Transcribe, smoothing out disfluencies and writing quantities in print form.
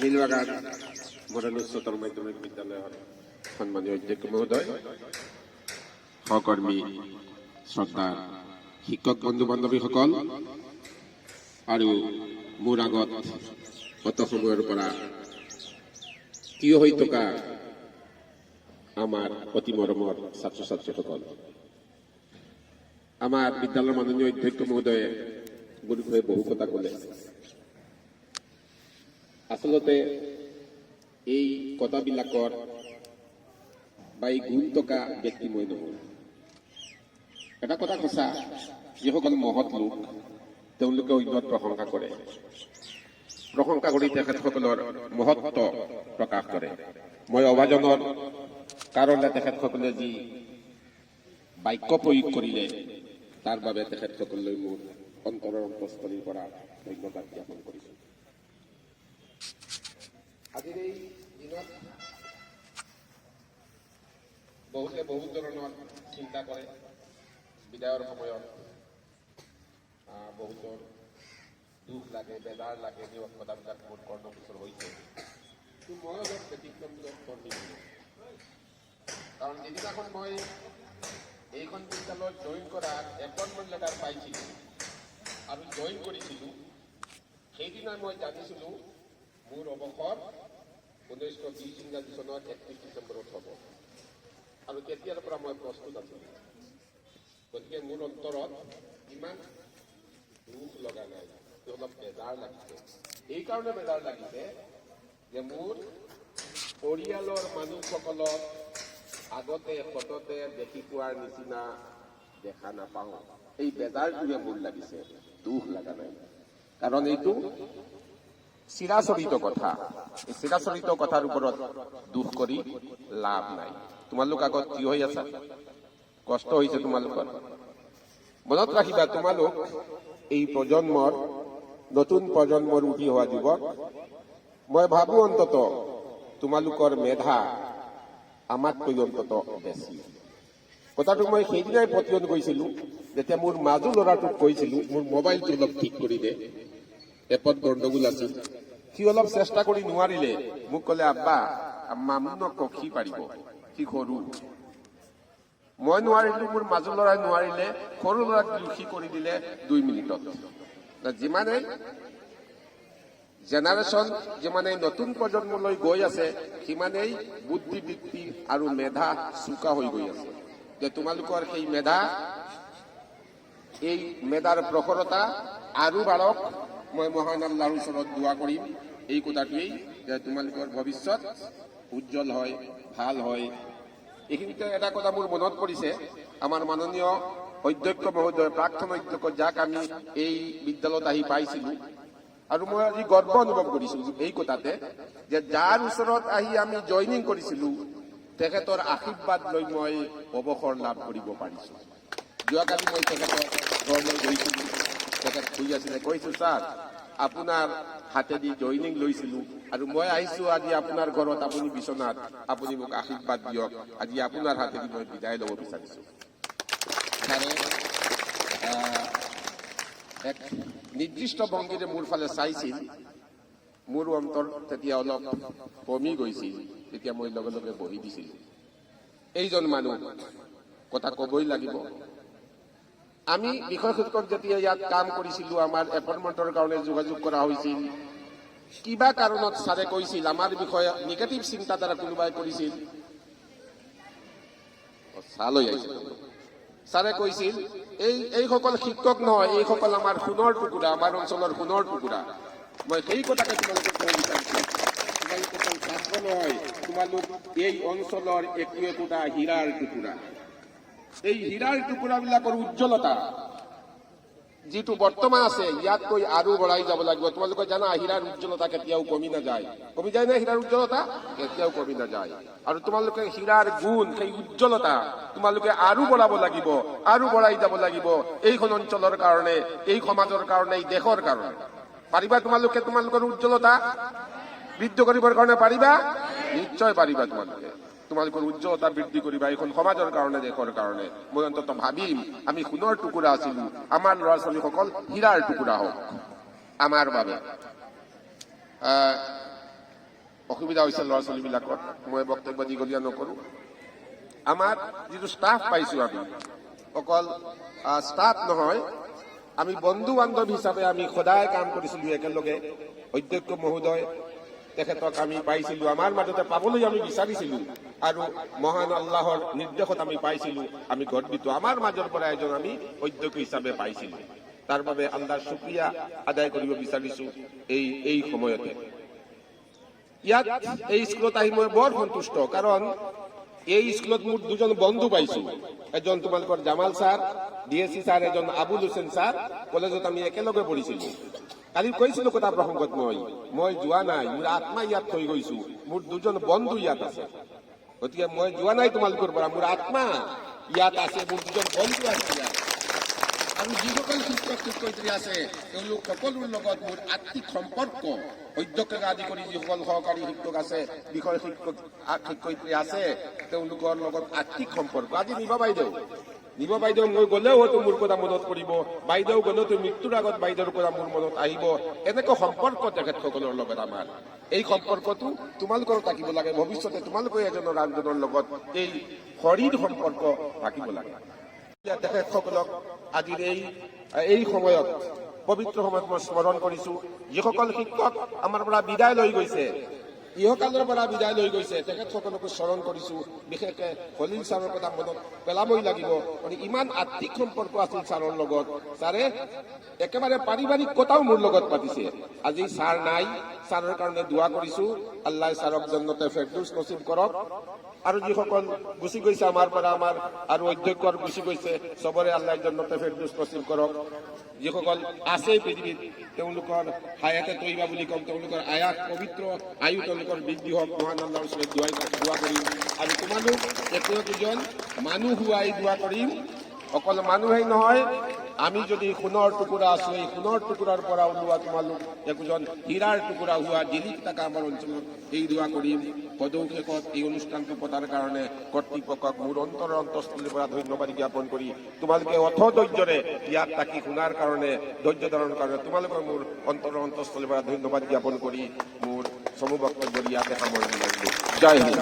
Nilbagan model উচ্চতৰ মাধ্যমিক বিদ্যালয়ৰ সন্মানীয় অধ্যক্ষ মহোদয়, সহকৰ্মী, শ্ৰদ্ধাৰ শিক্ষক বন্ধু বান্ধৱীসকল আৰু মোৰ আগত অত সময়ৰ পৰা থিয় হৈ থকা আমাৰ অতি মৰমৰ ছাত্ৰ ছাত্ৰীসকল, আমাৰ বিদ্যালয়ৰ মাননীয় অধ্যক্ষ মহোদয়ে মোৰ বিষয়ে বহু কথা ক'লে। আচলতে এই কথাবিলাকৰ বা এই গুণ থকা ব্যক্তি মই নহয়। এটা কথা সঁচা, যিসকল মহৎ লোক, তেওঁলোকে অন্যত প্ৰশংসা কৰে, প্ৰশংসা কৰি তেখেতসকলৰ মহত্ব প্ৰকাশ কৰে। মই অভাজনৰ কাৰণে তেখেতসকলে যি বাক্য প্ৰয়োগ কৰিলে, তাৰ বাবে তেখেতসকললৈ মোৰ অন্তৰৰ অন্তঃস্থলীৰ পৰা ধন্যবাদ জ্ঞাপন কৰিছোঁ। আজিৰ এই দিনত বহুতে বহুত ধৰণৰ চিন্তা কৰে। বিদায়ৰ সময়ত বহুতৰ দুখ লাগে, বেজাৰ লাগে। যি কথাবিলাক মোৰ কৰ্ণগোচৰ হৈছে, কিন্তু মই অলপ ব্যতিক্ৰমমূলক কৰ্মী মানুহ। কাৰণ যিদিনাখন মই এইখন বিদ্যালয়ত জইন কৰাৰ এপইণ্টমেণ্ট লেটাৰ পাইছিলোঁ আৰু জইন কৰিছিলোঁ, সেইদিনা মই জানিছিলোঁ মোৰ অৱসৰ 1920 ইংৰাজী চনৰ 31 ডিচেম্বৰত হ'ব আৰু তেতিয়াৰ পৰা মই প্ৰস্তুত আছিলোঁ। গতিকে মোৰ অন্তৰত ইমান দুখ লগা নাই, অলপ বেজাৰ লাগিছে। এইকাৰণে বেজাৰ লাগিছে যে মোৰ পৰিয়ালৰ মানুহসকলক আগতে সততে দেখি পোৱাৰ নিচিনা দেখা নাপাওঁ। এই বেজাৰটোৱে মোৰ লাগিছে, দুখ লগা নাই। কাৰণ এইটো চিৰাচৰিত কথা। এই চিৰাচৰিত কথাৰ ওপৰত দুখ কৰি লাভ নাই। তোমালোক আগত থিয় হৈ আছা, কষ্ট হৈছে তোমালোকৰ। মনত ৰাখিবা, তোমালোক এই প্ৰজন্মৰ, নতুন প্ৰজন্মৰ উঠি অহা যুৱক। মই ভাবো অন্তত তোমালোকৰ মেধা আমাতকৈ অন্তত বেছি। কথাটো মই সেইদিনাই পতিয়ন গৈছিলো, যেতিয়া মোৰ মাজু ল'ৰাটোক কৈছিলো, মোৰ মোবাইলটো অলপ ঠিক কৰি দে, এপত গণ্ডগোল আছিল। সি অলপ চেষ্টা কৰি নোৱাৰিলে। মোক ক'লে, "আব্বা, মামু নকওক, সি পাৰিব, সি সৰু।" মই নোৱাৰিলো, মোৰ মাজু ল'ৰাই নোৱাৰিলে, সৰু ল'ৰাক দিলো, সি কৰি দিলে 2 মিনিটত। যিমানেই জেনাৰেশ্যন, যিমানেই নতুন প্ৰজন্মলৈ গৈ আছে, সিমানেই বুদ্ধিবৃত্তি আৰু মেধা চোকা হৈ গৈ আছে। যে তোমালোকৰ সেই মেধা, এই মেধাৰ প্ৰখৰতা আৰু বাঢ়ক। মই মহান আল্লাহৰ ওচৰত দোৱা কৰিম এই কথাটোৱেই যে তোমালোকৰ ভৱিষ্যত উজ্জ্বল হয়, ভাল হয়। এইখিনিতে এটা কথা মোৰ মনত পৰিছে। আমাৰ মাননীয় অধ্যক্ষ মহোদয়, প্ৰাক্তন অধ্যক্ষ, যাক আমি এই বিদ্যালয়ত আহি পাইছিলো আৰু মই আজি গৰ্ব অনুভৱ কৰিছো এই কথাতে যে যাৰ ওচৰত আহি আমি জইনিং কৰিছিলো, তেখেতৰ আশীৰ্বাদ লৈ মই অৱসৰ লাভ কৰিব পাৰিছো। যোৱাকালি মই তেখেতৰ ঘৰলৈ গৈছিলো, তেখেত শুই আছিলে। কৈছো, "ছাৰ, আপোনাৰ হাতেদি জইনিং লৈছিলো আৰু মই আহিছো আজি আপোনাৰ ঘৰত, আপুনি বিচনাত, আপুনি মোক আশীৰ্বাদ দিয়ক। আজি আপোনাৰ হাতেদি মই বিদায় ল'ব বিচাৰিছো।" ছাৰে এক নিৰ্দিষ্ট ভংগীৰে মোৰ ফালে চাইছিল। মোৰ অন্তৰ তেতিয়া অলপ কমি গৈছিল। তেতিয়া মই লগে লগে বহি দিছিলো। এইজন মানুহ, কথা কবই লাগিব। আমি বিষয় শিক্ষক যেতিয়া ইয়াত কাম কৰিছিলো, আমাৰ এপইণ্টমেণ্টৰ কাৰণে যোগাযোগ কৰা হৈছিল। কিবা কাৰণত ছাৰে কৈছিল, আমাৰ বিষয়ে নিগেটিভ চিন্তাধাৰা কোনোবাই কৰিছিল। অ, চাহ লৈ আহিছিল। ছাৰে কৈছিল, এইসকল শিক্ষক নহয়, এইসকল আমাৰ সোণৰ টুকুৰা, আমাৰ অঞ্চলৰ সোণৰ টুকুৰা। মই সেই কথাকে তোমালোকক ক'ব বিচাৰিছো। তোমালোক অকল ছাত্ৰ নহয়, তোমালোক এই অঞ্চলৰ একো একোটা হীৰাৰ টুকুৰা। এই হীৰাৰ টুকুৰাবিলাকৰ উজ্জ্বলতা যিটো বৰ্তমান আছে, ইয়াতকৈ আৰু বঢ়াই যাব লাগিব। তোমালোকে জানা, হীৰাৰ উজ্জ্বলতা কেতিয়াও কমি নাযায়। কমি যায় নে? হীৰাৰ উজ্জ্বলতা কেতিয়াও কমি নাযায়। আৰু তোমালোকে হীৰাৰ গুণ, সেই উজ্জ্বলতা তোমালোকে আৰু বঢ়াব লাগিব, আৰু বঢ়াই যাব লাগিব এইখন অঞ্চলৰ কাৰণে, এই সমাজৰ কাৰণে, এই দেশৰ কাৰণে। পাৰিবা তোমালোকে? তোমালোকৰ উজ্জ্বলতা বৃদ্ধি কৰিবৰ কাৰণে পাৰিবা? নিশ্চয় পাৰিবা। তোমালোকে তোমালোকৰ উজ্জ্বলতা বৃদ্ধি কৰিবা এইখন সমাজৰ কাৰণে, দেশৰ কাৰণে। মই অন্তত ভাবিম, আমি সোণৰ টুকুৰা আছিলো, আমাৰ ল'ৰা ছোৱালীসকল হীৰাৰ টুকুৰা হওক আমাৰ বাবে। অসুবিধা হৈছে ল'ৰা ছোৱালীবিলাকৰ। মই বক্তব্য দীঘলীয়া নকৰোঁ। আমাৰ যিটো ষ্টাফ পাইছোঁ, আমি অকল ষ্টাফ নহয়, আমি বন্ধু বান্ধৱ হিচাপে আমি সদায় কাম কৰিছিলোঁ একেলগে। অধ্যক্ষ মহোদয়, তেখেতক আমি পাইছিলোঁ, আমাৰ মাজতে পাবলৈ আমি বিচাৰিছিলোঁ আৰু মহান আল্লাহৰ নিৰ্দেশত আমি পাইছিলোঁ। আমি গৰ্বিত, আমাৰ মাজৰ পৰা এজন আমি অধ্যক্ষ হিচাপে পাইছিলোঁ। তাৰ বাবে আল্লাহৰ শুক্ৰিয়া আদায় কৰিব বিচাৰিছোঁ এই সময়তে। ইয়াত এই স্কুলত আহি মই বৰ সন্তুষ্ট, কাৰণ এই স্কুলত মোৰ দুজন বন্ধু পাইছো। এজন তোমালোকৰ জামাল ছাৰ, ডিএছচি ছাৰ, এজন আবুল হুছেইন ছাৰ। কলেজত আমি একেলগে পঢ়িছিলো। কালি কৈছিলো কথা প্ৰসংগত, মই যোৱা নাই, মোৰ আত্মা ইয়াত থৈ গৈছো। মোৰ দুজন বন্ধু ইয়াত আছে। গতিকে মই যোৱা নাই তোমালোকৰ পৰা, মোৰ আত্মা ইয়াত আছে, মোৰ দুজন বন্ধু আছে ইয়াত। আৰু যিসকল শিক্ষক শিক্ষয়িত্ৰী আছে, তেওঁলোক সকলোৰ লগত মোৰ আত্মিক সম্পৰ্ক। অধ্যক্ষকে আদি কৰি যিসকল সহকাৰী শিক্ষক আছে, বিষয় শিক্ষক শিক্ষয়িত্ৰী আছে, তেওঁলোকৰ লগত আত্মিক সম্পৰ্ক। আজি নিবা বাইদেউ, নিব বাইদেউ, মই গ'লেও হয়তো মোৰ কথা মনত পৰিব। বাইদেউ গ'লেও মৃত্যুৰ আগত বাইদেউৰ কথা মোৰ মনত আহিব। এনেকুৱা সম্পৰ্ক তেখেতসকলৰ লগত আমাৰ। এই সম্পৰ্কটো তোমালোকৰো থাকিব লাগে। ভৱিষ্যতে তোমালোকে এজনৰ আনজনৰ লগত এই শৰীৰ সম্পৰ্ক থাকিব লাগে। তেখেতসকলক আজিৰ এই সময়ত, পবিত্ৰ সময়ত মই স্মৰণ কৰিছো। যিসকল শিক্ষক আমাৰ পৰা বিদায় লৈ গৈছে, ইহকালৰ পৰা বিদায় লৈ গৈছে, তেখেতসকলকো স্মৰণ কৰিছো। বিশেষকে খলিল ছাৰৰ কথা মনত পেলাবই লাগিব, কাৰণ ইমান আত্মিক সম্পৰ্ক আছিল ছাৰৰ লগত। ছাৰে একেবাৰে পাৰিবাৰিক কথাও মোৰ লগত পাতিছে। আজি ছাৰ নাই, ছাৰৰ কাৰণে দোৱা কৰিছো, আল্লাহ ছাৰক জন্নতে ফেৰদৌছ নচিব কৰক। আৰু যিসকল গুচি গৈছে আমাৰ পৰা, আমাৰ আৰু অধ্যক্ষৰ গুচি গৈছে, চবৰে আল্লাহ জন্নতে ফেৰদৌছ নচিব কৰক। যিসকল আছে পৃথিৱীত, তেওঁলোকৰ হায়াতে তৈবা বুলি কম, তেওঁলোকৰ আয়াত পবিত্ৰ আয়ু তেওঁলোকৰ বৃদ্ধি হওক, মহান আল্লাহৰ ওচৰত দোৱা কৰিম। আৰু তোমালোক একো একোজন মানুহ হোৱাই দোৱা কৰিম। অকল মানুহেই নহয়, আমি যদি সোণৰ টুকুৰা আছো, এই সোণৰ টুকুৰাৰ পৰা ওলোৱা তোমালোক একোজন হীৰাৰ টুকুৰা হোৱা, জিলিক থকা আমাৰ অঞ্চলত, এই দোৱা কৰিম। সদৌ শেষত এই অনুষ্ঠানটো পতাৰ কাৰণে কৰ্তৃপক্ষক মোৰ অন্তৰৰ অন্তঃস্থলীৰ পৰা ধন্যবাদ জ্ঞাপন কৰি, তোমালোকে অথ ধৈৰ্যৰে ইয়াত থাকি শুনাৰ কাৰণে, ধৈৰ্য ধাৰণৰ কাৰণে তোমালোকৰ মোৰ অন্তৰৰ অন্তঃস্থলীৰ পৰা ধন্যবাদ জ্ঞাপন কৰি মোৰ চমু বক্তব্য ইয়াতে সামৰণি মাৰিলো। জয় হিন্দ।